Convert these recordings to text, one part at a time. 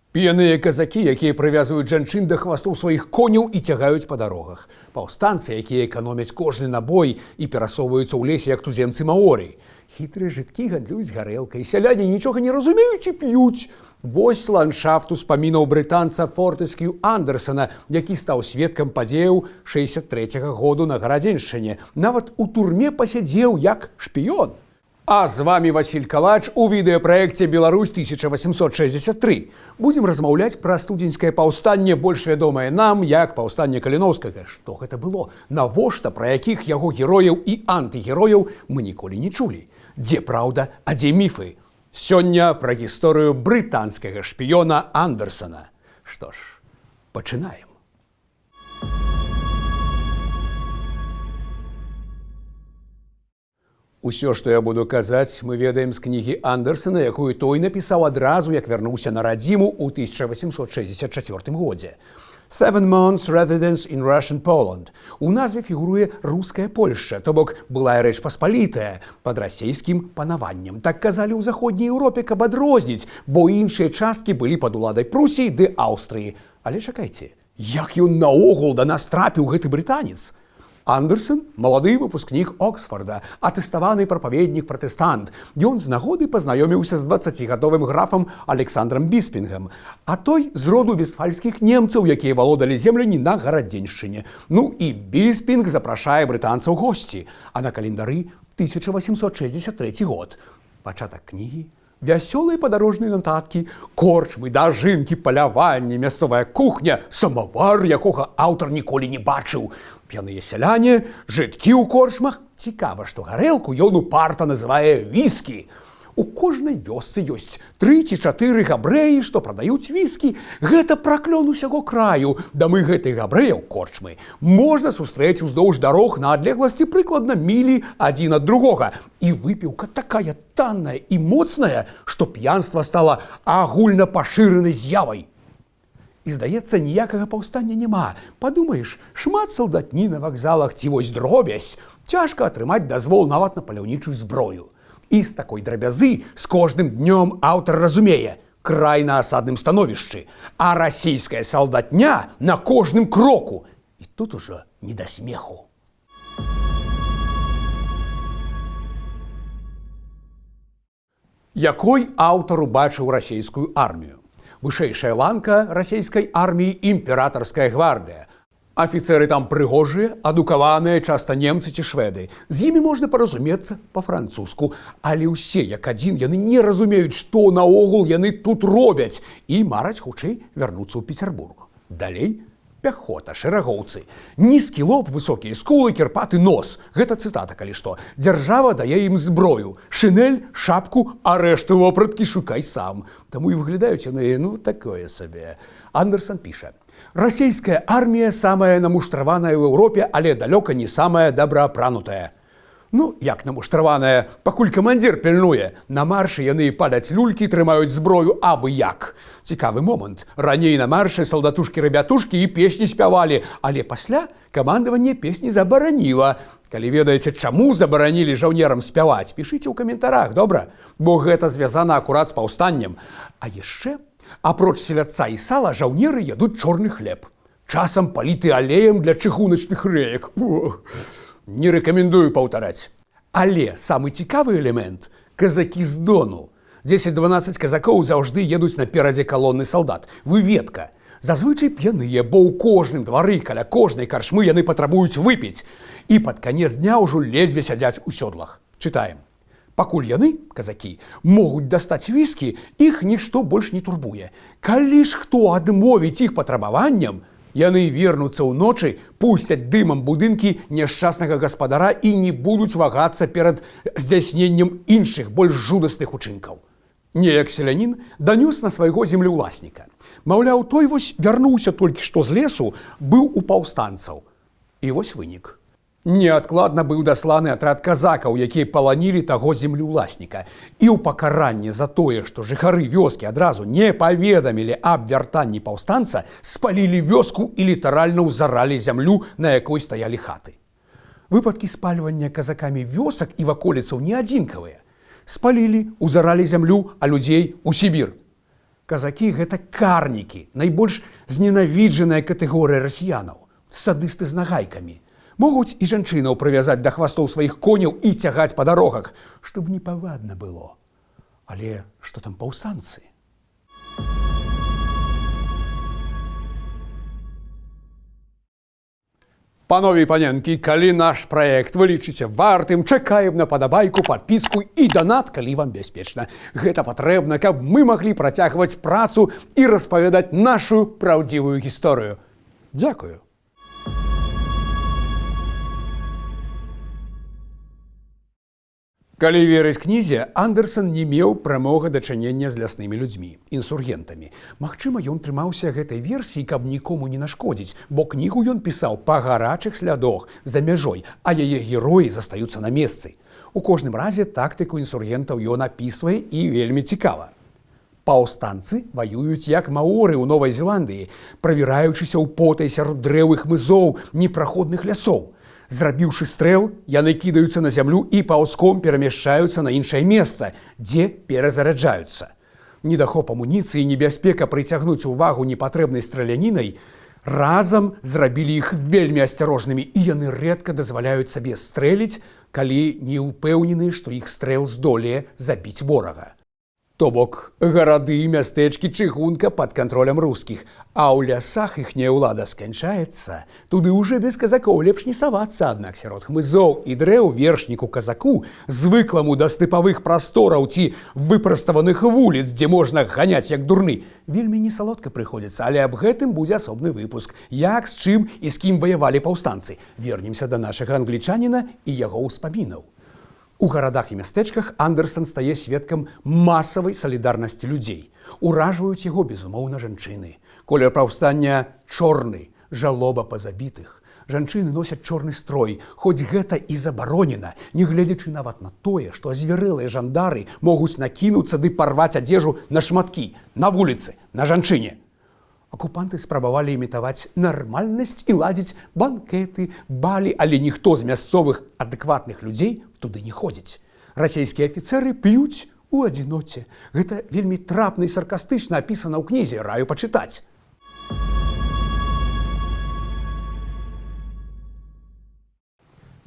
П'яныя казакі, якія прывязваюць жанчын да хвастоў сваіх коняў і цягаюць па дарогах. Паўстанцы, якія эканомяць кожны набой і перасоўваюцца ў лесе, як туземцы маоры. Хітрыя жыдкі гандлююць гарэлкай, сяляне нічога не разумеюць і п'юць. Вось ландшафт успамінаў брытанца Фортэскью Андерсона, які стаў сведкам падзеяў 63-го году на Гарадзеншчыне. Нават у турме пасядзеў як шпіён. А з вами Васіль Калач у відэапраекце «Беларусь 1863». Будзем размаўляць пра студзеньскае паўстанне, больш вядомае нам як паўстанне Каліноўскага. Што гэта было? Навошта, пра якіх яго герояў і антыгерояў мы ніколі не чулі? Дзе праўда, а дзе міфы? Сёння пра гісторыю брытанскага шпіёна Андерсона. Што ж, пачынаем. Усё, што я буду казаць, мы ведаем з кнігі Андерсона, якую той напісаў адразу, як вярнуўся на радзіму ў 1864 годзе. Seven Months Residence in Russian Poland. У назве фігуруе руская Польшча, то бок былая Рэч Паспалітая пад расейскім панаваннем. Так казалі ў заходняй Еўропе, каб адрозніць, бо іншыя часткі былі пад уладай Прусіі ды Аўстрыі. Але чакайце, як ён наогул да нас трапіў, гэты брытанец? Андерсон – малады выпускнік Оксфорда, атэставаны прапаведнік-пратэстант. Ён з нагоды пазнаёміўся з 20-гадовым графам Александрам Біспінгам, а той з роду вестфальскіх немцаў, якія валодалі землямі на Гарадзеншчыне. Ну і Біспінг запрашае брытанцаў госці, а на календары 1863 год. Пачатак кнігі: вясёлыя падарожныя нататкі, корчмы, дажынкі, паляванні, мясцовая кухня, самавар, якога аўтар ніколі не бачыў, п'яныя сяляне, жыдкі ў корчмах. Цікава, што гарэлку ён упарта называе віскі. У кожнай вёсцы ёсць тры ці чатыры габрэі, што прадаюць віскі. Гэта праклён усяго краю. Дамы гэтых габрэяў, корчмы, можна сустрэць уздоўж дарог на адлегласці прыкладна мілі адзін ад другога. І выпіўка такая танная і моцная, што п'янства стала агульна пашыранай з'явай. І здаецца, ніякага паўстання няма. Падумаеш, шмат салдатні на вакзалах ці вось дробязь. Цяжка атрымаць дазвол нават на паляўнічую зброю. І з такой драбязы з кожным днём аўтар разумее: край на асадным становішчы, а расійская салдатня на кожным кроку. І тут ужо не да смеху. Якой аўтар убачыў расійскую армію? Вышэйшая ланка расійскай арміі імператарская гвардыя. Афіцеры там прыгожыя, адукаваныя, часта немцы ці шведы. З імі можна паразумецца па-французску, але ўсе як адзін яны не разумеюць, што наогул яны тут робяць, і мараць хутчэй вярнуцца ў Петербург. Далей пяхота, шэрагоўцы. Нізкі лоб, высокія скулы, кірпаты нос. Гэта цытата, калі што. Дзяржава дае ім зброю, шынель, шапку, а рэшту вопраткі шукай сам. Таму і выглядаюць яны, ну, такое сабе. Андерсон піша: Расійская армія самая намуштраваная ў Еўропе, але далёка не самая добраапранутая. Ну, як намуштраваная, пакуль камандзір пільнуе. На маршы яны паляць люлькі, трымаюць зброю абы як. Цікавы момант. Раней на маршы салдатушкі-рабятушкі і песні спявалі, але пасля камандаванне песні забараніла. Калі ведаеце, чаму забаранілі жаўнерам спяваць, пішыце ў каментарах, добра? Бо гэта звязана акурат з паўстаннем. А яшчэ, апроч селядца і сала, жаўнеры ядуць чорны хлеб. Часам паліты алеем для чыгуначных рэек. Не рэкамендую паўтараць. Але самы цікавы элемент – казакі з Дону. 10-12 казакоў заўжды едуць наперадзе калоны салдат. Выведка. Зазвычай п'яныя, бо ў кожным двары каля кожнай карчмы яны патрабуюць выпіць. І пад канец дня ўжо ледзьве сядзяць у сёдлах. Чытаем. Пакуль яны, казакі, могуць дастаць віскі, іх нішто больш не турбуе. Калі ж хто адмовіць іх патрабаванням, яны вернуцца ўночы, пусцяць дымам будынкі няшчаснага гаспадара і не будуць вагацца перад здзяйсненнем іншых, больш жудасных учынкаў. Неяк селянін данёс на свайго землеўласніка. Маўляў, той вось вярнуўся толькі што з лесу, быў у паўстанцаў. І вось вынік. Неадкладна быў дасланы атрад казакаў, якія паланілі таго землеўласніка. І ў пакаранне за тое, што жыхары вёскі адразу не паведамілі аб вяртанні паўстанца, спалілі вёску і літаральна ўзаралі зямлю, на якой стаялі хаты. Выпадкі спальвання казакамі вёсак і ваколіцаў не адзінкавыя. Спалілі, узаралі зямлю, а людзей у Сібір. Казакі — гэта карнікі, найбольш зненавіджаная катэгорыя расіянаў, садысты з нагайкамі. Могуць і жанчынаў прывязаць да хвастоў сваіх коняў і цягаць па дарогах, чтоб непавадна было. Але што там паўстанцы? Панове і паненкі, калі наш праект вы лічыце вартым, чакаем на падабайку, падпіску і данат, калі вам бяспечна. Гэта патрэбна, каб мы маглі працягваць працу і распавядаць нашу праўдзівую гісторыю. Дзякую. Калі верыць кнізе, Андерсон не меў прамога дачынення з ляснымі людзьмі, інсургентамі. Магчыма, ён трымаўся гэтай версіі, каб нікому не нашкодзіць, бо кнігу ён пісаў па гарачых слядох за мяжой, а яе героі застаюцца на месцы. У кожным разе тактыку інсургентаў ён апісвае, і вельмі цікава. Паўстанцы ваююць як маоры ў Новай Зеландыі, правіраючыся ў потай сярод дрэў і хмызоў непраходных лясоў. Зрабіўшы стрэл, яны кідаюцца на зямлю і паўзком перамяшчаюцца на іншае месца, дзе перазараджаюцца. Недахоп амуніцыі і небяспека прыцягнуць увагу непатрэбнай стралянінай разам зрабілі іх вельмі асцярожнымі, і яны рэдка дазваляюць сабе стрэліць, калі не ўпэўнены, што іх стрэл здолее забіць ворага. То бок гарады і мястэчкі, чыгунка пад кантролем рускіх, а ў лясах іхняя ўлада сканчаецца. Туды ўжо без казакоў лепш не савацца, аднак сярод хмызоў і дрэў вершніку казаку, звыкламу да стэпавых прастораў ці выпраставаных вуліц, дзе можна ганяць як дурны, вельмі не салодка прыходзіцца, але аб гэтым будзе асобны выпуск, як, з чым і з кім ваявалі паўстанцы. Вернемся да нашага англічаніна і яго ўспамінаў. У гарадах і мястэчках Андерсон стае сведкам масавай салідарнасці людзей. Уражваюць яго, безумоўна, жанчыны. Колер паўстання чорны, жалоба па забітых. Жанчыны носяць чорны строй, хоць гэта і забаронена, нягледзячы нават на тое, што азвярэлыя жандары могуць накінуцца ды парваць адзежу на шматкі, на вуліцы, на жанчыне. Акупанты спрабавалі імітаваць нармальнасць і ладзіць банкеты, балі, але ніхто з мясцовых адэкватных людзей туды не ходзіць. Расійскія афіцэры п'юць у адзіноце. Гэта вельмі трапна і саркастычна апісана ў кнізе, раю пачытаць.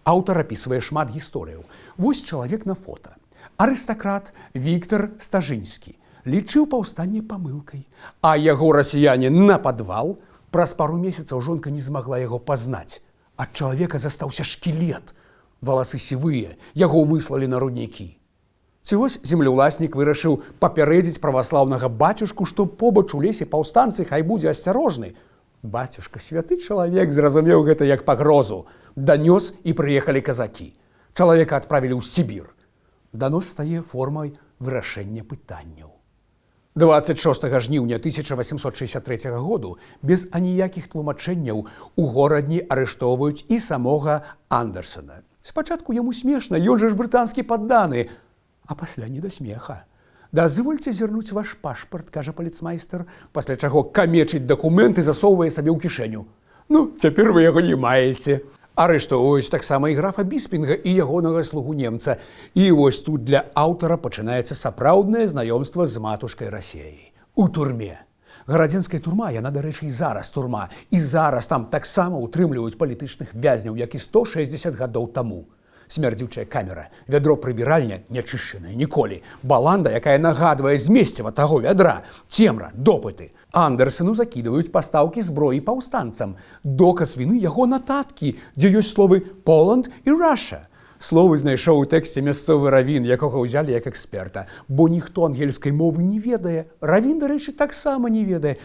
Аўтар апісвае шмат гісторыяў. Вось чалавек на фота. Арыстакрат Віктор Стажынскі лічыў паўстанне памылкай, а яго расіяне на падвал. Праз пару месяцаў жонка не змагла яго пазнаць. Ад чалавека застаўся шкілет, валасы сівыя, яго выслалі на руднікі. Ці вось землеўласнік вырашыў папярэдзіць праваслаўнага бацюшку, што побач у лесе паўстанцы, хай будзе асцярожны. Бацюшка, святы чалавек, зразумеў гэта як пагрозу. Данёс, і прыехалі казакі. Чалавека адправілі ў Сібір. Данос стае формай вырашэння пытанняў. 26 жніўня 1863 году без аніякіх тлумачэнняў у Горадні арыштоўваюць і самога Андерсона. Спачатку яму смешна, ён жа ж брытанскі падданы, а пасля не да смеха. «Дазвольце зірнуць ваш пашпарт», — кажа паліцмайстар, пасля чаго камечыць дакументы, засоўвае сабе ў кішэню. «Ну, цяпер вы яго не маеце». Арыштоўваюць таксама і графа Біспінга і ягонага слугу немца. І вось тут для аўтара пачынаецца сапраўднае знаёмства з матушкай Расеяй. У турме. Гарадзенская турма, яна, дарэчы, і зараз турма. І зараз там таксама ўтрымліваюць палітычных вязняў, як і 160 гадоў таму. Смярдзючая камера, вядро прыбіральня нячышчаная ніколі, баланда, якая нагадвае змесціва таго вядра, цемра, допыты. Андерсену закідваюць пастаўкі зброі паўстанцам. Доказ віны — яго нататкі, дзе ёсць словы «Poland» і «Russia». Словы знайшоў у тэксце мясцовы равін, якога ўзялі як эксперта, бо ніхто ангельскай мовы не ведае. Равін, дарэчы, таксама не ведае.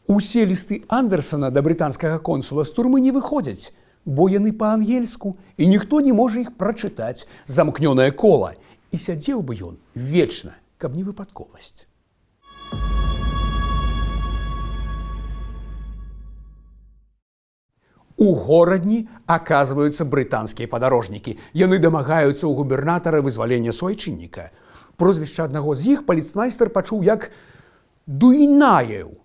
Усе лісты Андерсона да брытанскага консула з турмы не выходзяць, бо яны па-ангельску, і ніхто не можа іх прачытаць. Замкнёнае кола. І сядзеў бы ён вечна, каб не выпадковасць. У Горадні аказваюцца брытанскія падарожнікі. Яны дамагаюцца ў губернатара вызвалення суайчынніка. Прозвішча аднаго з іх паліцмайстар пачуў як Дуйнаеў.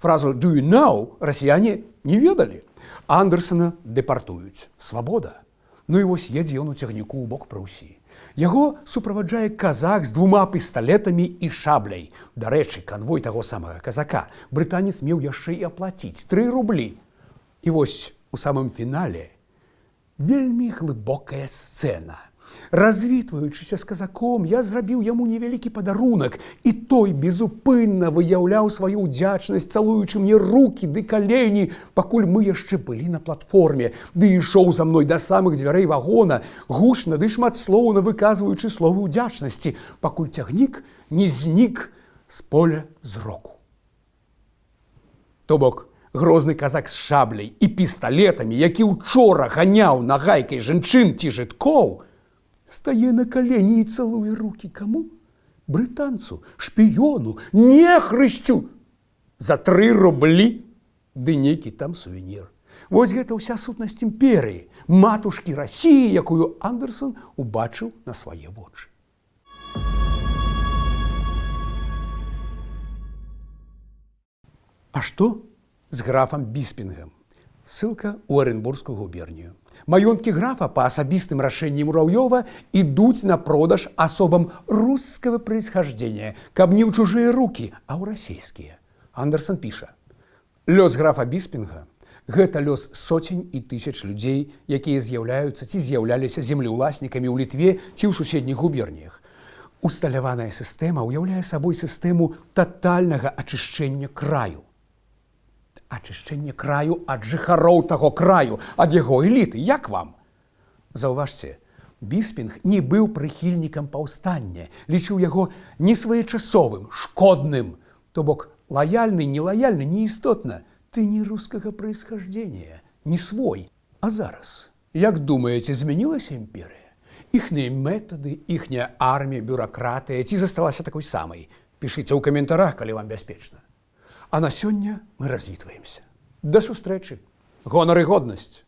Фразу «Do you know» расіяне не ведалі. Андерсона дэпартуюць. Свабода. Ну і вось едзе ён у цягніку ў бок Прусіі. Яго суправаджае казак з двума пісталетамі і шабляй. Дарэчы, канвой таго самага казака брытанец меў яшчэ і аплаціць 3 рублі. І вось у самым фінале вельмі глыбокая сцэна. Развітваючыся з казаком, я зрабіў яму невялікі падарунак, і той безупынна выяўляў сваю ўдзячнасць, цалуючы мне рукі ды калені, пакуль мы яшчэ былі на платформе, ды ішоў за мной да самых дзвярэй вагона, гучна ды шматслоўна выказваючы словы ўдзячнасці, пакуль цягнік не знік з поля зроку. То бок, грозны казак з шабляй і пісталетамі, які ўчора ганяў нагайкай жанчын ці жыткоў, стае на калені і цалуе рукі каму? Брытанцу, шпіёну, нехрысцю за 3 рублі ды нейкі там сувенір. Вось гэта ўся сутнасць імперыі, матушкі Расіі, якую Андэрсан убачыў на свае вочы. А што з графам Біспінгам? Ссылка ў Арэнбургскую губернію. Маёнткі графа па асабістым рашэнні Мураўёва ідуць на продаж асобам русского происхождения, каб не ў чужыя рукі, а ў расійскія. Андэрсан піша: Лёс графа Біспінга гэта лёс соцень і тысяч людзей, якія з'яўляюцца ці з'яўляліся землеўласнікамі ў Літве ці ў суседніх губерніях. Усталяваная сістэма ўяўляе сабой сістэму татальнага ачышчэння краю. Ачышчэнне краю ад жыхароў таго краю, ад яго эліты, як вам? Заўважце, Біспінг не быў прыхільнікам паўстання, лічыў яго несвоечасовым, шкодным. То бок лаяльны, нелаяльны неістотна. Ты не рускага происхождения, не свой. А зараз, як думаеце, змянілася імперыя? Іхнія метады, іхняя армія, бюракратыя ці засталася такой самай? Пішыце ў каментарах, калі вам бяспечна. А на сёння мы развітваемся. Да сустрэчы. Гонар і годнасць.